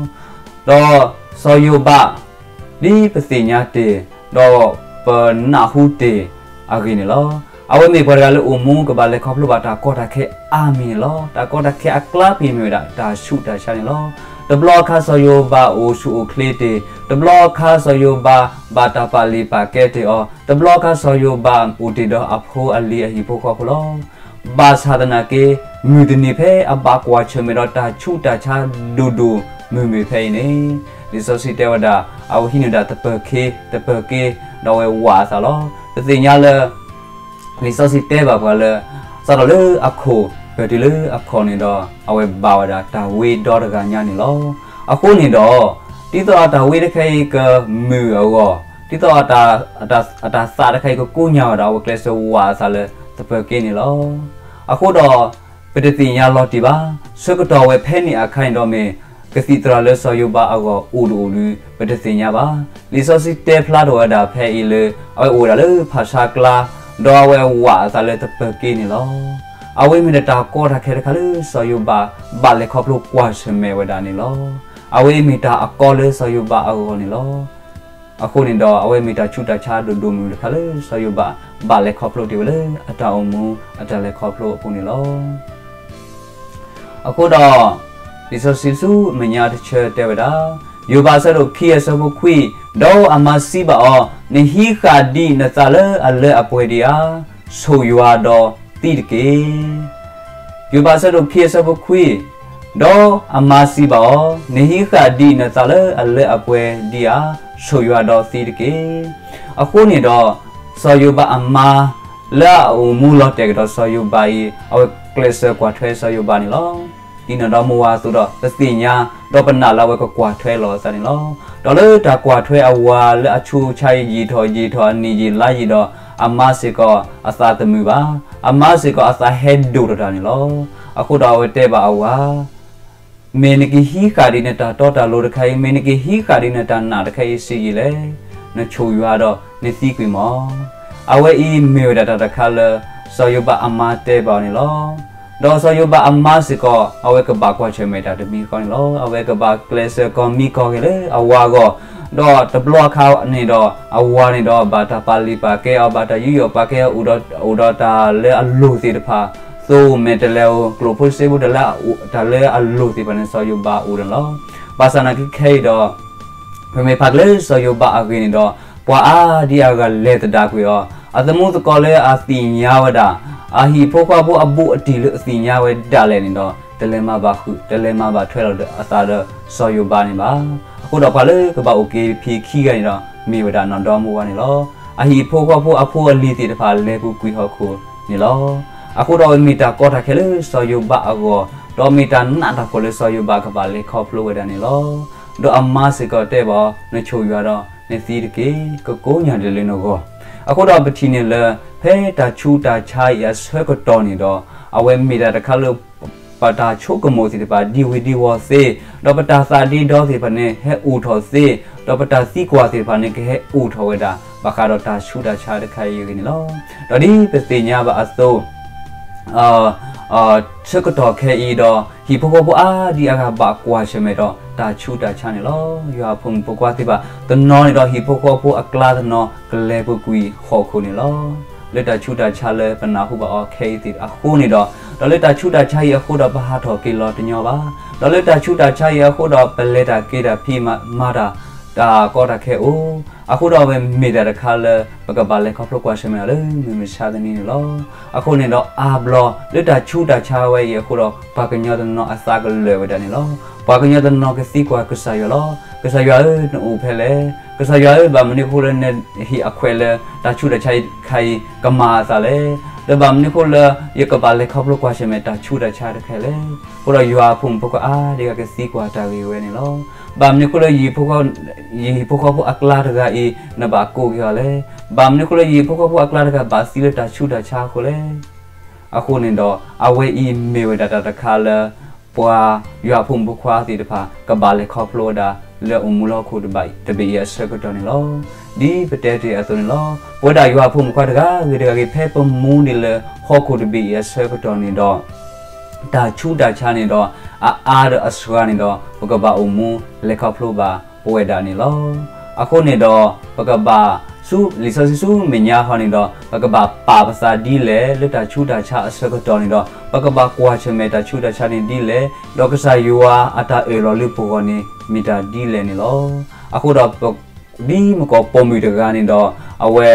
လီၤ. ဒီးစီၤယိၤဘး ဒ်ပသ့ၣ်ညါတ့ၢ် ဒီးပနၢ်ဟူတ့ၢ်အဂ့ၢ်န့ၣ်လီၤ. အဝဲမ့ၢ်ပှၤတဂၤလၢအိၣ်မူကဘၣ်လဲၤခီဖျိဘၣ်တၢ်ကီတၢ်ခဲအါမံၤန့ၣ်လီၤ. တၢ်ကီတၢ်ခဲအကျါဖဲအံၤမ့ၢ်ဝဲဒၣ် တၢ်ဆူးတၢ်ဆါန့ၣ်လီၤ. တဘျီအခါစီၤယိၤဘးအိၣ်ဆူၣ်အိၣ်ချ့တ့ၢ်, တဘျီအခါစီၤယိၤဘးဘၣ်တၢ်ပာ်လုၢ်ပာ်ကဲတ့ၢ်အီၤ, တဘျီအခါစီၤယိၤဘးအိၣ်တ့ၢ်ဒီးအဖိအလံၤအဟံၣ်ဖိဃီဖိလီၤ. ဘၣ်ဆၣ်သနာ်က့ မုၢ်တနံၤဖဲအဘၣ်ကွၢ်ဆၢၣ်မဲာ်ဒီးတၢ်ဆူးတၢ်ဆါဒိၣ်ဒိၣ်မုၢ်မုၢ်ဖဲအံၤန့ၣ်, လံာ်စီဆှံတဲဝဲဒၣ် အဝဲဟံးန့ၢ်ဒၣ်သပၢၤက့, သပၢၤက့, ဒီးအဝဲဝၣ်အသးလီၤ. ပသ့ၣ်ညါလၢ လံာ်စီဆှံတဲဘၣ်ပှၤလၢ စးထီၣ်လၢအခိၣ်ပၢၢ်တုၤလၢအခီၣ်န့ၣ်ဒီး အဝဲဘၣ်ဝဲဒၣ်တၢ်ဝ့ဒီတဂၤညါန့ၣ်လီၤ. အဃိန့ၣ်ဒီး ဒ်သိးအတၢ်ဝ့တခါအံၤကမုာ်အဂီၢ်, ဒ်သိးအတၢ်သးတခါအံၤကကိညၢ်ဝဲဒီး အဝဲကျဲးစၢးဝၣ်အသးလၢသပၢၤက့န့ၣ်လီၤ. အဃိဒီး ပတသ့ၣ်ညါလီၤတံၢ်ဘၣ်. ဆၢကတီၢ်ဝဲဖဲန့ၣ်အခါန့ၣ်ဒီးမ့ၢ် ကသံၣ်သရၣ်လၢစီၤယိၤဘးအဂီၢ်အိၣ်တအိၣ်ဒုး ပတသ့ၣ်ညါဘၣ်. လံာ်စီဆှံတဲဖျါထီၣ်ဝဲဒၣ်ဖဲအံၤလၢ အဝဲအိၣ်ဝဲဒၣ်လၢဖၣ်ဆါကျါ, ဒီးအဝဲဝၣ်အသးလၢသပၢၤက့န့ၣ်လီၤ. အဝဲမ့ၢ်ဒၣ်တၢ်ကီတၢ်ခဲတခါလၢစီၤယိၤဘး ဘၣ်လဲၤခီဖျိကွၢ်ဆၢၣ်မဲာ်ဝဲဒၣ်န့ၣ်လီၤ. အဝဲမ့ၢ်တၢ်အကီလၢစီၤယိၤဘးအဂီၢ်န့ၣ်လီၤ. အဃိန့ၣ်ဒီး အဝဲမ့ၢ်တၢ်ဆူးတၢ်ဆါဒိၣ်ဒိၣ်မုၢ်မုၢ်တခါလၢစီၤယိၤဘး ဘၣ်လဲၤခီဖျိတ့ၢ်ဝဲလၢအတၢ်အိၣ်မူအတၢ်လဲၤခီဖျိအပူၤန့ၣ်လီၤ. အဃိဒီး လံာ်စီဆှံဆူမဲာ်ညါတဆၢတဲဝဲဒၣ်, ယိၤဘးအဆၢဒိၣ်ခံအဆၢဖိခွံ, ဒီးအမါစံးဘၣ်အီၤ, နဟံးဃာ်ဒံးနသးလၢအလၢအပှဲၤဒံးဧါ, ဆိၣ်ယွၤဒီးသံတက့ၢ်. ယိၤဘးအဆၢဒိၣ်ခံအဆၢဖိခွံ, ဒီးအမါစံးဘၣ်အီၤ, နဟံးဃာ်ဒံးနသးလၢအလၢအပှဲၤဒံးဧါ, ဆိၣ်ယွၤဒီးသံတက့ၢ်. အဃိန့ၣ်ဒီး စီၤယိၤဘးအမါ လၢအအိၣ်မူလီၤတဲာ်ကဒီးစီၤယိၤဘးအံၤ အဝဲကျဲးစၢးကွၢ်ထွဲစီၤယိၤဘးန့ၣ်လီၤ. ဒ်နီၢ်ဒီမါဝၤအသိးဒီး ပသ့ၣ်ညါ ဒီးပနာ်လၢအဝဲကကွၢ်ထွဲလီၤအသးန့ၣ်လီၤ. ဒီးလၢတၢ်ကွၢ်ထွဲအဝၤလၢအဆူးအဆါအံၤ ယံာ်ထီၣ်ယံာ်ထီၣ် အနံၣ်ယံာ်လါယံာ်ဒီး အမါစ့ၢ်ကီးအသးတမုာ်ဘၣ်. အမါစ့ၢ်ကီးအသးဟဲဒိၣ်ထီၣ်တၢ်န့ၣ်လီၤ. အဃိဒီးအဝဲတဲဘၣ်အဝၤ မ့ၢ်နကဟံးဃာ်ဒံးနတၢ်တီတၢ်လိၤတခါအံၤ, မ့ၢ်နကဟံးဃာ်ဒံးနတၢ်နာ်တခါအံၤဆံးယံာ်လဲၣ်, နဆိၣ်ယွၤဒီးနသံကွံာ်မီၢ်. အဝဲအံၤမ့ၢ်ဝဲဒၣ်တၢ်တခါလၢ စီၤယိၤဘးအမါတဲဘၣ်အီၤန့ၣ်လီၤ. ဒီးစီၤယိၤဘးအမါစ့ၢ်ကီး အဝဲကဘၣ်ကွၢ်ဆၢၣ်မဲာ်တၢ်တမံၤဃီန့ၣ်လီၤ. အဝဲကဘၣ်ကျဲးစၢးကီၤမံကီၤဂဲၤလၢအဝၤအဂီၢ်, ဒီးတဘျီအခါန့ၣ်ဒီး အဝၤန့ၣ်ဒီး ဘၣ်တၢ်ပာ်လုၢ်ပာ်ကဲအီၤ, ဘၣ်တၢ်ယူးယီၣ်ပာ်ကဲအီၤ, အိၣ်ဒီး အိၣ်ဒီးတၢ်လၢအလိၣ်သ့ၣ်တဖၣ်, သိမဲာ်တဲးလဲးဧိၤ, ကျိၣ်ဖိစ့ဖိ, တၢ်လၢအလိၣ်သ့ၣ်တဖၣ်န့ၣ် စီၤယိၤဘးအိၣ်ဒီးလီၤ. ဘၣ်ဆၣ်နာ်က့ခဲအံၤဒီး ပမ့ၢ်ဖးက့ၤလၢစီၤယိၤဘးအဂ့ၢ်န့ၣ်ဒီး ပှၤအါဒံအါဂၤလဲၤသဒၣ်ကွံာ်အီၤ, အသမူသကိးလၢအသ့ၣ်ညါဝဲဒၣ်, အဟံၣ်ဖိဃီဖိအဘူးအတံၢ်လၢအသ့ၣ်ညါဝဲဒၣ်လဲာ်န့ၣ်ဒီး တလဲၤမၤဘၣ်ဃုာ်, တလဲၤမၤဘၣ်ထွဲလီၤအသးဒီးစီၤယိၤဘးန့ၣ်ဘၣ်. အဃိဒီးပှၤလၢကဘၣ်အိၣ်က့ၤဖံးခံဂၤန့ၣ်ဒီး မ့ၢ်ဝဲဒၣ်နီၢ်ဒီမါဝၤန့ၣ်လီၤ. အဟံၣ်ဖိဃီဖိအဖိအလံၤသ့ၣ်တဖၣ်လဲၤပူၤကွံာ်ဟီၣ်ခိၣ်န့ၣ်လီၤ. အဃိဒီးအဝဲမ့ၢ်တၢ်ကီတၢ်ခဲလၢစီၤယိၤဘးအဂီၢ်, ဒီးမ့ၢ်တၢ်နးတၢ်ဖှီၣ်လၢစီၤယိၤဘးကဘၣ်လဲၤခီဖျိဝဲဒၣ်န့ၣ်လီၤ. ဒီးအမါစ့ၢ်ကီးတဲဘၣ်အီၤ, နဆိၣ်ယွၤဒီးနသံတက့ၢ်, ကကိးညၣ်ဒဲးလၢနဂီၢ်. အဃိဒီးပထံၣ်န့ၢ်လၢ ဖဲတၢ်ဆူးတၢ်ဆါအံၤအဆၢကတီၢ်န့ၣ်ဒီး အဝဲမ့ၢ်တၢ်တခါလၢ ပတၢ်ဆိကမိၣ်သ့ၣ်တဖၣ်ဒံဝ့ၤဒံဝီၤသ့, ဒီးပတၢ်သးဒ့ဒီသ့ၣ်တဖၣ်န့ၣ် ဟဲအိၣ်ထီၣ်သ့, ဒီးပတၢ်သံကွၢ်သ့ၣ်တဖၣ်န့ၣ် ကဟဲအိၣ်ထီၣ်ဝဲဒၣ် ဘၣ်ဃးဒီးတၢ်ဆူးတၢ်ဆါတခါအံၤအဂ့ၢ်န့ၣ်လီၤ. ဒီးဒ်ပသ့ၣ်ညါဘၣ်အသိး ဆၢကတီၢ်ခဲအံၤဒီး ဟံၣ်ဖိဃီဖိအါဒံအါဂၤဘၣ်ကွၢ်ဆၢၣ်မဲာ်ဒီးတၢ်ဆူးတၢ်ဆါန့ၣ်လီၤ. ယွၤအဖိမုၣ်ဖိခွါသ့ၣ်တဖၣ် တနီၤန့ၣ်ဒီး ဟံၣ်ဖိဃီဖိအကျါတနီၤ ကလဲၤပူၤကွံာ်ဟီၣ်ခိၣ်န့ၣ်လီၤ. လၢတၢ်ဆူးတၢ်ဆါလၢပနၢ်ဟူဘၣ်အီၤခဲအံၤသ့ၣ်အဃိန့ၣ်ဒီး, ဒီးလၢတၢ်ဆူးတၢ်ဆါအံၤအဃိဒီး ပဟးထီၣ်က့ၤလီၤတညီဘၣ်. ဒီးလၢတၢ်ဆူးတၢ်ဆါအံၤအဃိဒီး ပလဲၤတၢ်က့ၤတၢ်ဖံးမၤတၢ် တၢ်ကီတၢ်ခဲအိၣ်, အဃိဒီးအဝဲမ့ၢ်တၢ်တခါလၢ ပကဘၣ်လဲၤခီဖျိကွၢ်ဆၢၣ်မဲာ်တၢ်လၢမုၢ်မဆါတနံၤန့ၣ်လီၤ. အဃိန့ၣ်ဒီးအါဘျီ လၢတၢ်ဆူးတၢ်ဆါဝဲအံၤအဃိဒီး ပှၤကညီတနီၤအသးကလၢာ်ဝဲဒၣ်န့ၣ်လီၤ. ပှၤကညီတနီၤကသံကွၢ်ကစၢ်ယွၤလီၤ. ကစၢ်ယွၤဧၢ, နအိၣ်ဖဲလဲၣ်. ကစၢ်ယွၤဧၢ, ဘၣ်မနုၤအဃိလၢနဟ့ၣ်အခွဲးလၢ တၢ်ဆူးတၢ်ဆါတခါအံၤ ကမၤအသးလဲၣ်. ဒီးဘၣ်မနုၤအဃိလၢ ယကဘၣ်လဲၤခီဖျိကွၢ်ဆၢၣ်မဲာ်တၢ်ဆူးတၢ်ဆါတခါလဲၣ်. အဃိဒီးယွၤအဖိမုၣ်ဖိခွါအါဒံအါဂၤကသံကွၢ်တၢ်ဂ့ၢ်ဝဲန့ၣ်လီၤ. ဘၣ်မနုၤအဃိလၢ ယဟံၣ်ဖိဃီဖိအကျါတဂၤအံၤ နဘၣ်ကိးက့ၤအီၤလဲၣ်. ဘၣ်မနုၤအဃိလၢယဟံၣ်ဖိဃီဖိအကျါတဂၤ ဘၣ်သံလၢတၢ်ဆူးတၢ်ဆါအဃိလဲၣ်. အဃိန့ၣ်ဒီး အဝဲအံၤမ့ၢ်ဝဲဒၣ်တၢ်တခါလၢ ပှၤယွၤအဖိမုၣ်ဖိခွါသ့ၣ်တဖၣ် ကဘၣ်လဲၤခီဖျိဝဲဒၣ် လၢအိၣ်မူလၢဟီၣ်ခိၣ်တဘ့ၣ်အံၤအဆၢကတီၢ်န့ၣ်လီၤ. ဒ်ပတဲတ့ၢ်အသိးန့ၣ်လီၤ. ပဝဲဒၣ်ယွၤအဖိမုၣ်ဖိခွါတဂၤဂ့ၤတဂၤဂ့ၤ ဖဲပမူဒံးလၢဟီၣ်ခိၣ်တဘ့ၣ်အံၤအဆၢကတီၢ်န့ၣ်ဒီး တၢ်ဆူးတၢ်ဆါန့ၣ်ဒီး အအါဒီးအစှၤန့ၣ်ဒီး ပကဘၣ်အိၣ်မူလဲၤခီဖျိဘၣ်ပဝဲဒၣ်န့ၣ်လီၤ. အဃိန့ၣ်ဒီး ပကဘၣ်ဆူ လံာ်စီဆှံဆူမဲာ်ညါဃီန့ၣ်ဒီး ပကဘၣ်ပာ်ပသးဒ်လဲၣ်, လၢတၢ်ဆူးတၢ်ဆါအဆၢကတီၢ်န့ၣ်ဒီး ပကဘၣ်ကွၢ်ဆၢၣ်မဲာ်တၢ်ဆူးတၢ်ဆါန့ၣ်ဒ်လဲၣ်, ဒီးကစၢ်ယွၤအတၢ်အၢၣ်လီၤလၢပဂီၢ်န့ၣ် မ့ၢ်တၢ်ဒ်လဲၣ်န့ၣ်လီၤ. အဃိဒီး ဒ်မ့ၢ်ကီးပိာ်မုၣ်တဂၤန့ၣ်ဒီး အဝဲ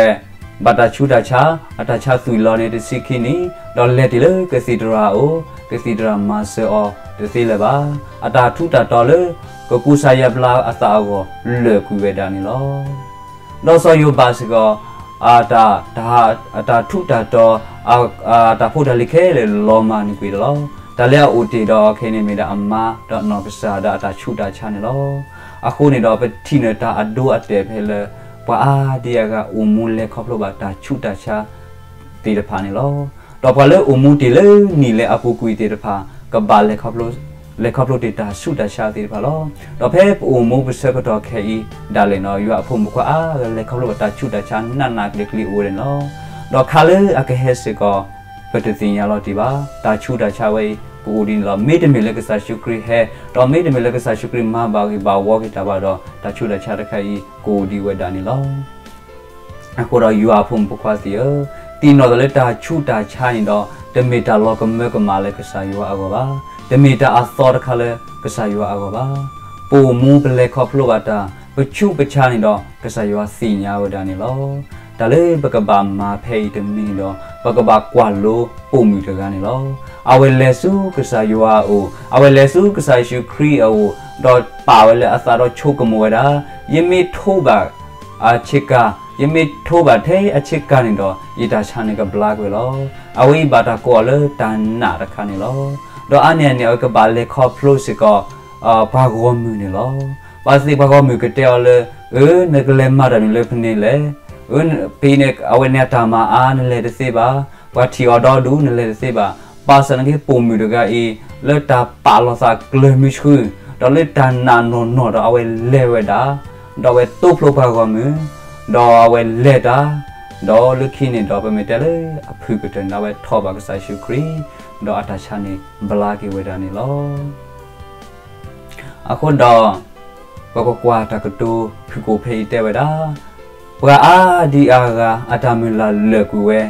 ဘၣ်တၢ်ဆူးတၢ်ဆါ, အတၢ်ဆါသွံၣ်လီၤန့ၣ်တဆံခံနံၣ်, ဒီးလဲၤတ့ၢ်လၢကသံၣ်တရၤအအိၣ်, ကသံၣ်တရၤမၤစၢၤအီၤတသ့လၢၤဘၣ်. အတၢ်ထူးတၢ်တီၤလၢ ကကူစါယါဘျါအသးအဂီၢ် လၢာ်ကွံာ်ဝဲဒၣ်န့ၣ်လီၤ. ဒီးစီၤယိၤဘးစ့ၢ်ကီး အတၢ် အတၢ်ထူးတၢ်တီၤ အတၢ်ဖိတၢ်လံၤခဲလၢာ်လီၤမၢ်န့ၢ်ကွံာ်ဒီးလီၤ. တၢ်လၢအအိၣ်တ့ၢ်ဒီးခဲအံၤန့ၣ်မ့ၢ်ဒၣ်အမါဒီးအနီၢ်ကစၢ်ဒီးအတၢ်ဆူးတၢ်ဆါန့ၣ်လီၤ. အဃိန့ၣ်ဒီး ပထံၣ်န့ၢ်တၢ်အဒိအတဲာ်ဖဲလၢ ပှၤအါဒံအါဂၤအိၣ်မူလဲၤခီဖျိဘၣ်တၢ်ဆူးတၢ်ဆါသ့ၣ်တဖၣ်န့ၣ်လီၤ. ဒီးပှၤလၢအိၣ်မူတ့ၢ်လၢနံၣ်လၢအပူၤကွံာ်သ့ၣ်တဖၣ် ကဘၣ်လဲၤခီဖျိ လဲၤခီဖျိတ့ၢ်တၢ်ဆူးတၢ်ဆါသ့ၣ်တဖၣ်လီၤ. ဒီးဖဲပအိၣ်မူပဆၢကတီၢ်ခဲအံၤဒၣ်လဲာ်န့ၣ် ယွၤအဖိမုၣ်ဖိခွါအါဂၤ လဲၤခီဖျိဘၣ်တၢ်ဆူးတၢ်ဆါနးနးကျံၤကျံၤအိၣ်ဝဲဒၣ်န့ၣ်လီၤ. ဒီးခါလၢအကဟဲစ့ၢ်ကီး ပတသ့ၣ်ညါလီၤတံၢ်ဘၣ်. တၢ်ဆူးတၢ်ဆါဝဲအံၤ ကအိၣ်ဒ်န့ၣ်လီၤ. မ့တမ့ၢ်လၢကစၢ်ယ့ၣ်ၡူးခရံာ်ဟဲ, ဒီးမ့တမ့ၢ်လၢကစၢ်ယ့ၣ်ၡူးခရံာ်မၤဘၣ်ဂ့ၢ်ဘၣ်ဝီက့ၤတၢ်ဘၣ်ဒီး တၢ်ဆူးတၢ်ဆါတခါအံၤ ကအိၣ်ဒံးဝဲဒၣ်န့ၣ်လီၤ. အဃိဒီးယွၤအဖိမုၣ်ဖိခွါသ့ၣ်ဧၢ, သ့ၣ်နီၣ်ထီၣ်လၢတၢ်ဆူးတၢ်ဆါန့ၣ်ဒီး တမ့ၢ်တၢ်လီၤကမၢကမၣ်လၢကစၢ်ယွၤအဂီၢ်ဘၣ်. တမ့ၢ်တၢ်အသီတခါလၢကစၢ်ယွၤအဂီၢ်ဘၣ်. ပအိၣ်မူပလဲၤခီဖျိဘၣ်တၢ် ပဆူးပဆါန့ၣ်ဒီး ကစၢ်ယွၤသ့ၣ်ညါဝဲဒၣ်န့ၣ်လီၤ. တၢ်လၢပကဘၣ်မၤဖဲအံၤတမံၤန့ၣ်ဒီး ပကဘၣ်ကွၢ်လိပိာ်မုၣ်တဂၤန့ၣ်လီၤ. အဝဲလဲၤဆူကစၢ်ယွၤအအိၣ်, အဝဲလဲၤဆူကစၢ်ယ့ၣ်ၡူးခရံာ်အအိၣ်, ဒီးပာ်ဝဲလၢအသးဒီးဆိကမိၣ်ဝဲဒၣ်, ယမ့ၢ်ထိးဘၣ် အဆ့ကၤ, ယမ့ၢ်ထိးဘၣ်ထဲအဆ့ကၤန့ၣ်ဒီး ယတၢ်ဆါန့ၣ်ကဘျါကွံာ်လီၤ. အဝဲအံၤဘၣ်တၢ်ကိးအီၤလၢတၢ်နာ်တခါန့ၣ်လီၤ. ဒီးအါန့ၢ်အန့ၣ် အဝဲကဘၣ်လဲၤခီဖျိစ့ၢ်ကီး ပှၤဂီၢ်မုၢ်န့ၣ်လီၤ. ဘၣ်သ့ၣ်ပှၤဂီၢ်မုၢ်ကတဲအီၤလၢ, အၢ နကလဲၤမၤတၢ်မနုၤလၢဖဲန့ၣ်လဲၣ်. အၢ ဖဲအံၤန့ၣ် အဝဲန့ၣ်အတၢ်မၤအါ နလဲၤတသ့ဘၣ်. ပှၤထံၣ်အီၤဒီဒူၣ် နလဲၤတသ့ဘၣ်. ဘၣ်ဆၣ်နာ်က့ ပိာ်မုၣ်တဂၤအံၤ လၢတၢ်ပာ်လီၤသးကျၢၤမုဆှု, ဒီးလၢတၢ်နာ်နီၢ်နီၢ်ဒီးအဝဲလဲၤဝဲဒၣ်, ဒီးအဝဲသိဖျိပှၤဂီၢ်မုၢ်, ဒီးအဝဲလဲၤတၢ်, ဒီးလၢခံန့ၣ်ဒီး ပမ့ၢ်တဲလၢအဖုၣ်ကတၢၢ်န့ၣ် အဝဲထီၣ်ဘၣ်ကစၢ်ယ့ၣ်ၡူးခရံာ်, ဒီးအတၢ်ဆါန့ၣ်ဘျါက့ၤဝဲဒၣ်န့ၣ်လီၤ. အဃိဒီး ပကကွၢ်တၢ်ကတိၤဖုၣ်ကိာ်ဖဲအံၤတဲဝဲဒၣ်, ပှၤအါဒံအါဂၤ အတၢ်မုၢ်လၢ်လၢာ်ကွံာ်ဝဲ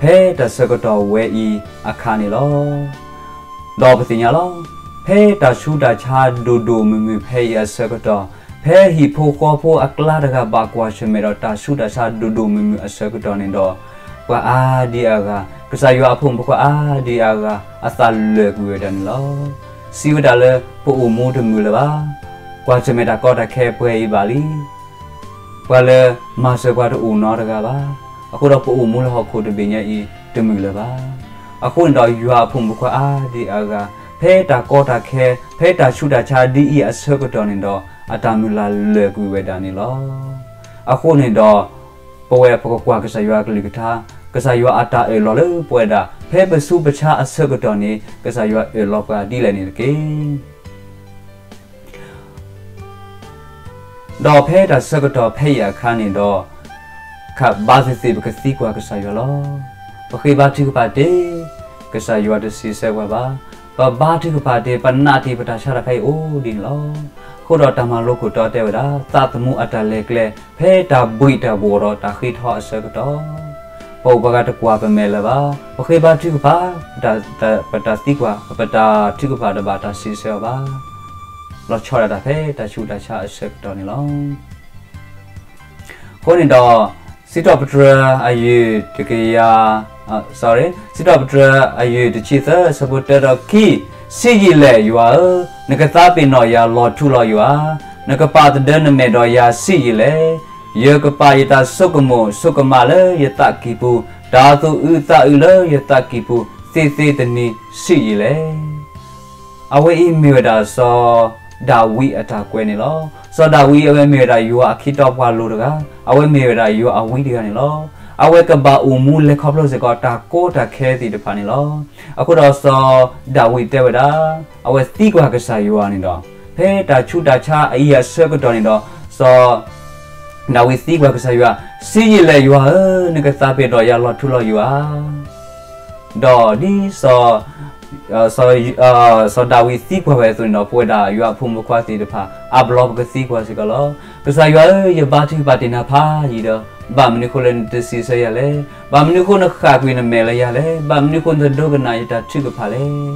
ဖဲတၢ်ဆၢကတီၢ်ဝဲအံၤအခါန့ၣ်လီၤ. ဒီးပသ့ၣ်ညါလီၤ, ဖဲတၢ်ဆူးတၢ်ဆါဒိၣ်ဒိၣ်မုၢ်မုၢ်ဖဲအံၤအဆၢကတီၢ်, ဖဲဟံၣ်ဖိဃီဖိအကျါတဂၤဘၣ်ကွၢ်ဆၢၣ်မဲာ်ဒီးတၢ်ဆူးတၢ်ဆါဒိၣ်ဒိၣ်မုၢ်မုၢ်အဆၢကတီၢ်န့ၣ်ဒီး, ပှၤအါဒံအါဂၤ, ကစၢ်ယွၤအဖိမုၣ်ဖိခွါအါဒံအါဂၤ အသးလၢာ်ကွံာ်ဝဲဒၣ်န့ၣ်လီၤ. စံးဝဲဒၣ်လၢ ပအိၣ်မူတမုာ်လၢၤဘၣ်. ကွၢ်ဆၢၣ်မဲာ်တၢ်ကီတၢ်ခဲပှဲၤအံၤဘၣ်လံ. ပှၤလၢမၤစၢၤပှၤတအိၣ်နီတဂၤဘၣ်. အဃိဒီးပအိၣ်မူလၢဟီၣ်ခိၣ်တဘ့ၣ်ညါအံၤတမုာ်လၢၤဘၣ်. အဃိန့ၣ်ဒီးယွၤအဖိမုၣ်ဖိခွါအါဒံအါဂၤ, ဖဲတၢ်ကီတၢ်ခဲ, ဖဲတၢ်ဆူးတၢ်ဆါဒ်အံၤအဆၢကတီၢ်န့ၣ်ဒီး အတၢ်မုၢ်လၢ်လၢာ်ကွံာ်ဝဲဒၣ်န့ၣ်လီၤ. အဃိန့ၣ်ဒီး ပဝဲပကကွၢ်ကစၢ်ယွၤအကလုၢ်ကထါ, ကစၢ်ယွၤအတၢ်အၢၣ်လီၤလၢပဝဲဒၣ် ဖဲပဆူးပဆါအဆၢကတီၢ်န့ၣ် ကစၢ်ယွၤအၢၣ်လီၤပှၤဒ်လဲၣ်န့ၣ်တက့ၢ်. ဒီးဖဲတၢ်ဆၢကတီၢ်ဖဲအံၤအခါန့ၣ်ဒီး ဘၣ်သ့ၣ်သ့ၣ်ပကသံကွၢ်ကစၢ်ယွၤလီၤ. ပဃ့ဘါထုကဖၣ်တ့ၢ်, ကစၢ်ယွၤတစံးဆၢပှၤဘၣ်. ပဘါထုကဖၣ်တ့ၢ်, ပနာ်တ့ၢ်ပတၢ်ဆါတၢ်ဖဲအံၤအိၣ်ဒ်န့ၣ်လီၤ. အဃိဒီးတၢ်မၤလိခိၣ်တီတဲဝဲဒၣ် သးသမူအတၢ်လဲၤကျဲ ဖဲတၢ်ဘှံးတၢ်ဘှီၣ်ဒီးတၢ်ဃ့ထီအဆၢကတီၢ် ပအိၣ်ပှၤဂၤတကွၢ်ပမဲာ်လၢၤဘၣ်. ပဃ့ဘါထုကဖၣ်, ပတၢ်သံကွၢ်, ပတၢ်ထုကဖၣ်တဘၣ်တၢ်စံးဆၢအီၤဘၣ်. လီၤဆီဒၣ်တၢ်ဖဲတၢ်ဆူးတၢ်ဆါအဆၢကတီၢ်န့ၣ်လီၤ. အဃိန့ၣ်ဒီး စံးထီၣ်ပတြၢၤအယုၢ်တကယၤ, စံးထီၣ်ပတြၢၤအယုၢ်တဆံသၢ အဆၢဖိတၢဒီးခံ, ဆံးယံာ်လဲၣ်ယွၤဧၢ, နကသးပ့ၤနီၣ်ယၤလီၤထူလီၤယိာ်ဧါ. နကပာ်သဒၢနမဲာ်ဒီးယၤဆံးယံာ်လဲၣ်. ယကပာ်ယတၢ်ဆိကမိၣ်ဆိကမးလၢယသးကံၢ်ပူၤ, တၢ်သူၣ်အုးသးအုးလၢယသးကံၢ်ပူၤ သ့သ့တနံၤဆံးယံာ်လဲၣ်. အဝဲအံၤမ့ၢ်ဝဲဒၣ်စီၤဒၤဝံးအတၢ်ကွဲးန့ၣ်လီၤ. စီၤဒၤဝံးအဝဲမ့ၢ်ဝဲဒၣ်ယွၤအခ့အပှၤလိၤတဂၤ, အဝဲမ့ၢ်ဝဲဒၣ်ယွၤအဝံတဂၤန့ၣ်လီၤ. အဝဲကဘၣ်အိၣ်မူလဲၤခီဖျိစ့ၢ်ကီးတၢ်ကီတၢ်ခဲသ့ၣ်တဖၣ်န့ၣ်လီၤ. အဃိဒီးစီၤဒၤဝံးတဲဝဲဒၣ် အဝဲသံကွၢ်ကစၢ်ယွၤန့ၣ်ဒီး ဖဲတၢ်ဆူးတၢ်ဆါအအံၤအဆၢကတီၢ်န့ၣ်ဒီး စီၤဒၤဝံးသံကွၢ်ကစၢ်ယွၤ, ဆံးယံာ်လဲၣ်ယွၤဧၢ, နကသးပ့ၤနီၣ်ယၤလီၤထူလီၤယိာ်ဧါ. ဒီးဒ် စီၤဒၤဝံးသံကွၢ်ဝဲအသိးန့ၣ်ဒီး ပဝဲဒၣ်ယွၤအဖိမုၣ်ဖိခွါသ့ၣ်တဖၣ် အါဘျီပကသံကွၢ်စ့ၢ်ကီးလီၤ. ကစၢ်ယွၤဧၢ, ယဘါထုကဖၣ်တ့ၢ်နၤဖးယံာ်ဒီး ဘၣ်မနုၤအဃိလၢနတစံးဆၢယၤလဲၣ်. ဘၣ်မနုၤအဃိနဃၣ်ကွံာ်နမဲာ်လၢယၤလဲၣ်. ဘၣ်မနုၤအဃိနတဒိကနၣ်ယတၢ်ထုကဖၣ်လဲၣ်.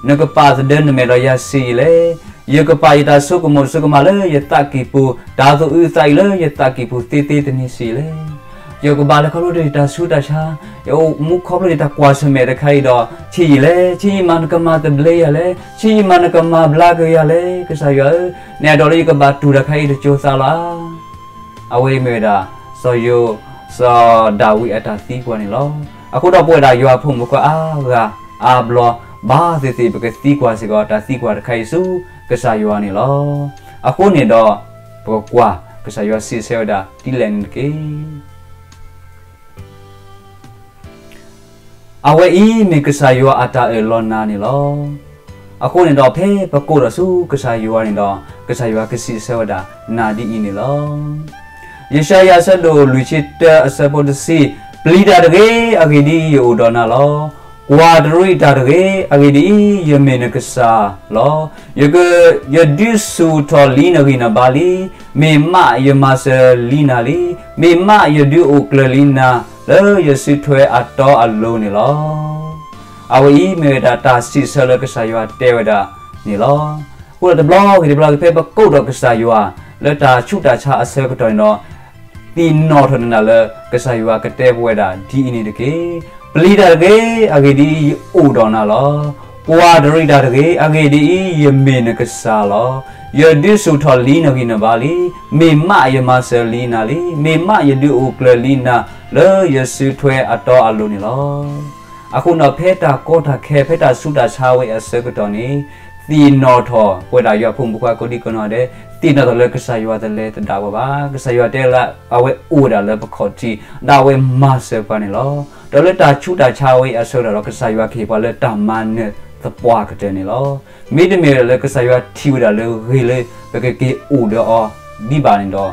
နကပာ်သဒၢနမဲာ်ဒီးယၤဆံးယံာ်လဲၣ်. ယကပာ်ယတၢ်ဆိကမိၣ်ဆိကမးလၢယသးကံၢ်ပူၤ, တၢ်သူၣ်အုးသးအုးလၢယသးကံၢ်ပူၤ သ့သ့တနံၤဆံးယံာ်လဲၣ်. ယကဘၣ်လဲၤခီဖျိတၢ်ဆူးတၢ်ဆါ, ယအိၣ်မူခီဖျိတၢ်ကွၢ်ဆၢၣ်မဲာ်တခါအံၤဒီး ဆံးယံာ်လဲၣ်. ဆံးယံာ်မးနကမၤသဘျ့ယၤလဲၣ်. ဆံးယံာ်မးနကမၤဘျါက့ၤယၤလဲၣ်. ကစၢ်ယွၤဧၢ, နဲဒိးလၢယကဘၣ်တူၢ်တၢ်ခါအံၤတစိၤသးလီၤဧါ. အဝဲအံၤမ့ၢ်ဝဲဒၣ် စီၤယိၤ, စီၤဒၤဝံးအတၢ်သံကွၢ်န့ၣ်လီၤ. အဃိဒီးပဝဲဒၣ်ယွၤအဖိမုၣ်ဖိခွါအါဂၤအါဘျီ ဘၣ်သ့ၣ်သ့ၣ်ပကသံကွၢ်စ့ၢ်ကီး တၢ်သံကွၢ်တခါအံၤဆူကစၢ်ယွၤန့ၣ်လီၤ. အဃိန့ၣ်ဒီး ပကကွၢ်ကစၢ်ယွၤစံးဆၢဝဲဒၣ်ဒ်လဲၣ်န့ၣ်တက့ၢ်. အဝဲအံၤမ့ၢ်ကစၢ်ယွၤအတၢ်အၢၣ်လီၤနၤန့ၣ်လီၤ. အဃိန့ၣ်ဒီး ဖဲပကိးထီၣ်ဆူကစၢ်ယွၤန့ၣ်ဒီး ကစၢ်ယွၤကစံးဆၢဝဲဒၣ်နၤဒ်အံၤန့ၣ်လီၤ. ယၡါယၤအဆၢဒိၣ်လွံၢ်ဆံတၢအဆၢဖိတဆံ, ပျံၤတၢ်တဂ့ၤ, အဂ့ၢ်ဒ်အံၤ, ယအိၣ်ဒီးနၤလီၤ. ကွၢ်တရံးတၢ်တဂ့ၤ, အဂ့ၢ်ဒ်အံၤ, ယမ့ၢ်နကစၢ်လီၤ. ယက, ယဒုးဆူၣ်ထီၣ်လံနဂံၢ်နဘါလံ. မ့ၢ်မးယမၤစၢၤလံနၤလံ. မ့ၢ်မးယဒုးအိၣ်ကျၢၤလံနၤ လၢယစုထွဲအတီအလိၤန့ၣ်လီၤ. အဝဲအံၤမ့ၢ်ဝဲဒၣ်တၢ်စံးဆၢလၢကစၢ်ယွၤတဲဝဲဒၣ်န့ၣ်လီၤ. အဃိဒီးတဘျီဂ့ၤတဘျီဂ့ၤ ဖဲပကိးဒီးကစၢ်ယွၤ လၢတၢ်ဆူးတၢ်ဆါအဆၢကတီၢ်န့ၣ်ဒီး သ့ၣ်နီၣ်ထီၣ်နၤလၢကစၢ်ယွၤကတဲပဝဲဒၣ်ဒ်အံၤန့ၣ်တက့ၢ်. ပျံၤတၢ်တဂ့ၤ, အဂ့ၢ်ဒ်အံၤ, ယအိၣ်ဒီးနၤလီၤ. ကွၢ်တရံးတၢ်တဂ့ၤ, အဂ့ၢ်ဒ်အံၤ, ယမ့ၢ်နကစၢ်လီၤ. ယဒုးဆူၣ်ထီၣ်လံနဂံၢ်နဘါလံ. မ့ၢ်မးယမၤစၢၤလံနၤလံ. မ့ၢ်မးယဒုးအိၣ်ကျၢၤလံနၤ လၢယစုထွဲအတီအလိၤန့ၣ်လီၤ. အဃိန့ၣ်ဒီး ဖဲတၢ်ကီတၢ်ခဲ ဖဲတၢ်ဆူးတၢ်ဆါဝဲအဆၢကတီၢ်န့ၣ် သ့ၣ်နီၣ်ထီၣ်ပဝဲဒၣ်ယွၤဖိမုၣ်ဖိခွါကိးဒံကနီၢ်ဒဲး, သ့ၣ်နီၣ်ထီၣ်လၢကစၢ်ယွၤတလဲၤသဒၣ်ပှၤဘၣ်. ကစၢ်ယွၤတဲလၢအဝဲအိၣ်ဝဲဒၣ်လၢပခီၣ်ထံး, ဒီးအဝဲမၤစၢၤပှၤန့ၣ်လီၤ. ဒီးလၢတၢ်ဆူးတၢ်ဆါဝဲအဆၢကတီၢ်ဒီး ကစၢ်ယွၤကဟ့ၣ်ပှၤလၢတၢ်မၤနၢၤသပှၢ်ကတၢၢ်န့ၣ်လီၤ. မ့တမ့ၢ်လၢကစၢ်ယွၤထံၣ်ဝဲဒၣ်လၢဂ့ၤလၢပကက့ၤအိၣ်ဒီးအီၤဒံးဘၣ်န့ၣ်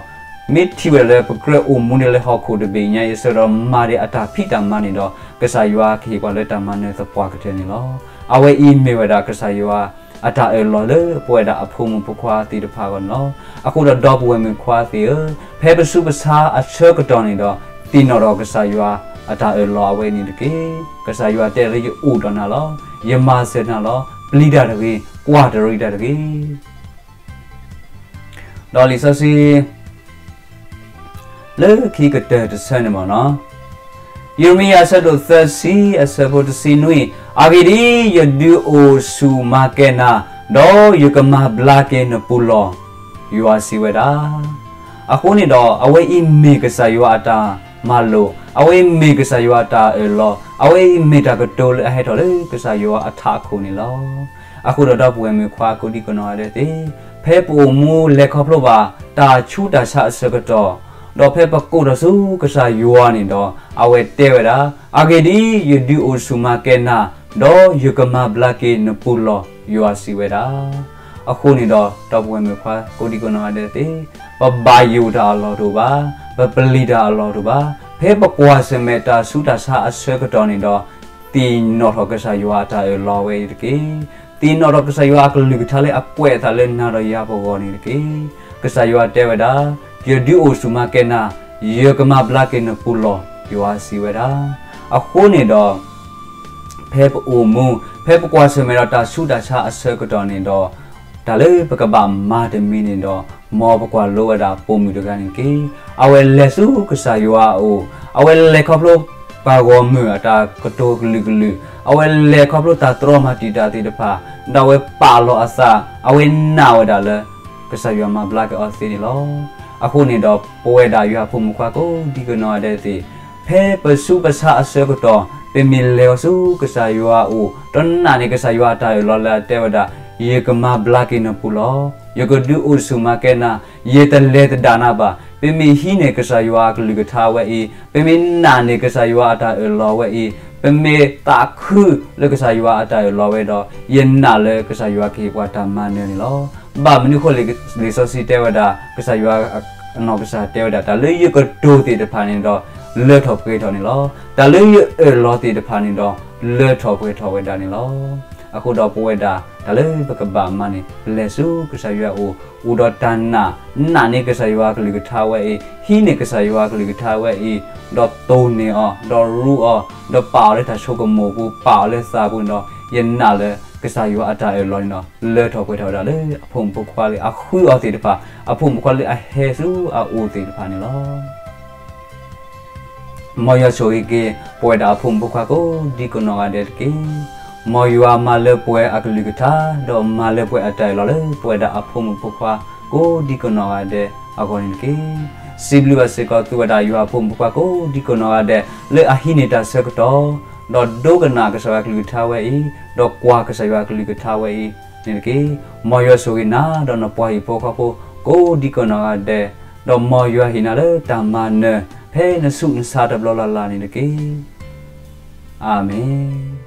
ဒီး မ့ၢ်ထံၣ်ဝဲဒၣ်လၢပကြၢးအိၣ်မူန့ၣ်လၢဟီၣ်ခိၣ်တဘ့ၣ်ညါအံၤအဆၢကတီၢ်ဒီး မၤဒံးအတၢ်ဖံးတၢ်မၤန့ၣ်ဒီး ကစၢ်ယွၤကဟ့ၣ်ပှၤလၢတၢ်မၤနၢၤသပှၢ်ကတၢၢ်န့ၣ်လီၤ. အဝဲအံၤမ့ၢ်ဝဲဒၣ်ကစၢ်ယွၤအတၢ်အၢၣ်လီၤလၢပဝဲဒၣ်အဖိမုၣ်ဖိခွါသ့ၣ်တဖၣ်အဂီၢ်န့ၣ်လီၤ. အဃိဒီးဒီပုၢ်ဝဲၢ်မုၣ်ခွါသ့ၣ်ဧၢ, ဖဲပဆူးပဆါအဆၢကတီၢ်န့ၣ်ဒီး သ့ၣ်နီၣ်ထီၣ်ကစၢ်ယွၤအတၢ်အၢၣ်လီၤအဝဲန့ၣ်တက့ၢ်. ကစၢ်ယွၤတဲလၢယအိၣ်ဒီးနၤလီၤ. ယမၤစၢၤနၤလီၤ. ပျံၤတၢ်တဂ့ၤ, ကွၢ်တရံးတၢ်တဂ့ၤ. ဒီးလံာ်စီဆှံ လၢခံကတၢၢ်တဆၢန့ၣ်မ့ၢ်နီၤ, ယံးရမံယၤအဆၢဒိၣ်သၢဆံ အဆၢဖိတဆံနွံ, အဂ့ၢ်ဒ်အံၤ, ယဒုးအိၣ်ဆူၣ်မၤကဲၤနၤ, ဒီးယကမၤဘျါက့ၤနပူၤလီၢ်, ယွၤစံးဝဲဒၣ်. အဃိန့ၣ်ဒီး အဝဲအံၤမ့ၢ်ကစၢ်ယွၤအတၢ်မၤလိာ်, အဝဲအံၤမ့ၢ်ကစၢ်ယွၤအတၢ်အၢၣ်လီၤ, အဝဲအံၤမ့ၢ်တၢ်ကတိၤလၢအဟဲထီၣ်လၢကစၢ်ယွၤအထးခိၣ်န့ၣ်လီၤ. အဃိဒီးဒီပုၢ်ဝဲၢ်မုၣ်ခွါကိးဒံကနီၢ်ဂၤဒဲးသ့ၣ်, ဖဲပအိၣ်မူလဲၤခီဖျိဘၣ် တၢ်ဆူးတၢ်ဆါအဆၢကတီၢ်, ဒီးဖဲပကိးထီၣ်ဆူကစၢ်ယွၤန့ၣ်ဒီး အဝဲတဲဝဲဒၣ်, အဂ့ၢ်ဒ်အံၤ, ယဒုးအိၣ်ဆူၣ်မၤကဲနၤ, ဒီးယကမၤဘျါက့ၤနပူၤလီၢ်, ယွၤစံးဝဲဒၣ်. အဃိန့ၣ်ဒီး ဒီပုၢ်ဝဲၢ်မုၣ်ခွါ ကိးဒံကိးနီၢ်ဂၤဒဲးသ့ၣ်, ပဘၣ်ယိၣ်တၢ်အလီၢ်တအိၣ်ဘၣ်, ပပျံၤတၢ်အလီၢ်တအိၣ်ဘၣ်, ဖဲပကွၢ်ဆၢၣ်မဲာ်တၢ်ဆူးတၢ်ဆါအဆၢကတီၢ်န့ၣ်ဒီး, သ့ၣ်နီၣ်ထီၣ်ကစၢ်ယွၤအတၢ်အၢၣ်လီၤဝဲအံၤတက့ၢ်. သ့ၣ်နီၣ်ထီၣ်ကစၢ်ယွၤအကလုၢ်ကထါလၢအကွဲးအသးလၢနၤဒီးယၤပဂီၢ်န့ၣ်တက့ၢ်. ကစၢ်ယွၤတဲဝဲဒၣ်, ယဒုးအိၣ်ဆူၣ်မၤကဲနၤ, ယကမၤဘျါက့ၤနပူၤလီၢ်, ယွၤစံးဝဲဒၣ်. အဃိန့ၣ်ဒီး ဖဲပအိၣ်မူ, ဖဲပကွၢ်ဆၢၣ်မဲာ်ဒီးတၢ်ဆူးတၢ်ဆါအဆၢကတီၢ်န့ၣ်ဒီး, တၢ်လၢပကဘၣ်မၤတမံၤန့ၣ်ဒီး, မ်ပကွၢ်လိဝဲဒၣ်ပိာ်မုၣ်တဂၤန့ၣ်တက့ၢ်. အဝဲလဲၤဆူကစၢ်ယွၤအအိၣ်, အဝဲလဲၤခီဖျိပှၤဂီၢ်မုၢ်အတၢ်ကတိၤကလုာ်ကလုာ်, အဝဲလဲၤခီဖျိတၢ်တြီမၤတံာ်တာ်သ့ၣ်တဖၣ်, ဒီးအဝဲပာ်လီၤအသး, အဝဲနာ်ဝဲဒၣ်လၢ ကစၢ်ယွၤမၤဘျါက့ၤအီၤသ့န့ၣ်လီၤ. အဃိန့ၣ်ဒီး ပဝဲဒၣ်ယွၤအဖိမုၣ်ဖိခွါကိးဒံကိးနီၢ်ဂၤဒဲးသ့ၣ်, ဖဲပဆူးပဆါအဆၢကတီၢ်, ပမ့ၢ်လဲၤအီၤဆူကစၢ်ယွၤအအိၣ်, ဒီးနာ်န့ၢ်ကစၢ်ယွၤအတၢ်အၢၣ်လီၤလၢအတဲဝဲဒၣ်, ယကမၤဘျါက့ၤနပူၤလီၢ်, ယကဒုးအိၣ်ဆူၣ်မၤကဲနၤ, ယတလဲၤသဒၣ်နၤဘၣ်. ပမ့ၢ်ဟံးန့ၢ်ကစၢ်ယွၤအကလုၢ်ကထါဝဲအံၤ, ပမ့ၢ်နာ်န့ၢ်ကစၢ်ယွၤအတၢ်အၢၣ်လီၤဝဲအံၤ, ပမ့ၢ်သးခုလၢကစၢ်ယွၤအတၢ်အၢၣ်လီၤဝဲဒီး, ယနာ်လၢကစၢ်ယွၤကဟ့ၣ်ပှၤတၢ်မၤနၢၤန့ၣ်လီၤ. ဘၣ်မနုၤအဃိလဲၣ်, လံာ်စီဆှံတဲဝဲဒၣ်, ကစၢ်ယွၤအနီၢ်ကစၢ်တဲဝဲဒၣ်, တၢ်လၢယကတိၤသ့ၣ်တဖၣ်န့ၣ်ဒီး, လၢထီၣ်ပှဲၤထီၣ်န့ၣ်လီၤ. တၢ်လၢယအၢၣ်လီၤသ့ၣ်တဖၣ်န့ၣ်ဒီး, လၢထီၣ်ပှဲၤထီၣ်ဝဲဒၣ်န့ၣ်လီၤ. အဃိဒီးပဝဲဒၣ်, တၢ်လၢပကဘၣ်မၤန့ၣ်, လဲၤဆူကစၢ်ယွၤအအိၣ်, အိၣ်ဒီးတၢ်နာ်, နာ်န့ၢ်ကစၢ်ယွၤအကလုၢ်ကထါဝဲအံၤ, ဟံးန့ၢ်ကစၢ်ယွၤအကလုၢ်ကထါဝဲအံၤ, ဒီးတိၢ်န့ၢ်အီၤ, ဒီးရူးအီၤ, ဒီးပာ်အီၤလၢတၢ်ဆိကမိၣ်ပူၤ, ပာ်အီၤလၢသးပူၤန့ၣ်ဒီး, ယနာ်လၢကစၢ်ယွၤအတၢ်အၢၣ်လီၤန့ၣ်ဒီး, လၢထီၣ်ပှဲၤထီၣ်ဝဲဒၣ်လၢအဖိမုၣ်ဖိခွါလၢအဃုအီၤသ့ၣ်တဖၣ်, အဖိမုၣ်ဖိခွါလၢအဟဲဆူအအိၣ်သ့ၣ်တဖၣ်န့ၣ်လီၤ. မ်ယွၤဆိၣ်ဂ့ၤက့ၤ ပဝဲဒၣ်အဖိမုၣ်ဖိခွါကိးဒံကိးနီၢ်ဂၤဒဲးတက့ၢ်. မ်ယွၤမၤလၢပှဲၤအကလုၢ်ကထါ, ဒီးမၤလၢပှဲၤအတၢ်အၢၣ်လီၤလၢပဝဲဒၣ်အဖိမုၣ်ဖိခွါ ကိးဒံကိးနီၢ်ဂၤဒဲးအဂီၢ်န့ၣ်တက့ၢ်. စံးဘျုးဘၣ်စ့ၢ်ကီးသုဝဲဒၣ်ယွၤအဖိမုၣ်ဖိခွါကိးဒံကိးနီၢ်ဂၤဒဲး လၢအဟံးန့ၢ်တၢ်ဆၢကတီၢ်, ဒီးဒိကနၣ်ကစၢ်ယွၤအကလုၢ်ကထါဝဲအံၤ, ဒီးကွၢ်ကစၢ်ယွၤအကလုၢ်ကထါဝဲအံၤန့ၣ်တက့ၢ်. မ်ယွၤဆိၣ်ဂ့ၤနၤ ဒီးနပှၤဟံၣ်ဖိဃီဖိ ကိးဒံကိးနီၢ်ဂၤဒဲး, ဒီးမ်ယွၤဟ့ၣ်နၤလၢတၢ်မၤနၢၤ ဖဲနဆူးနဆါတဘျီလၢ်လၢ်န့ၣ်တက့ၢ်. အၤမ့ၣ်.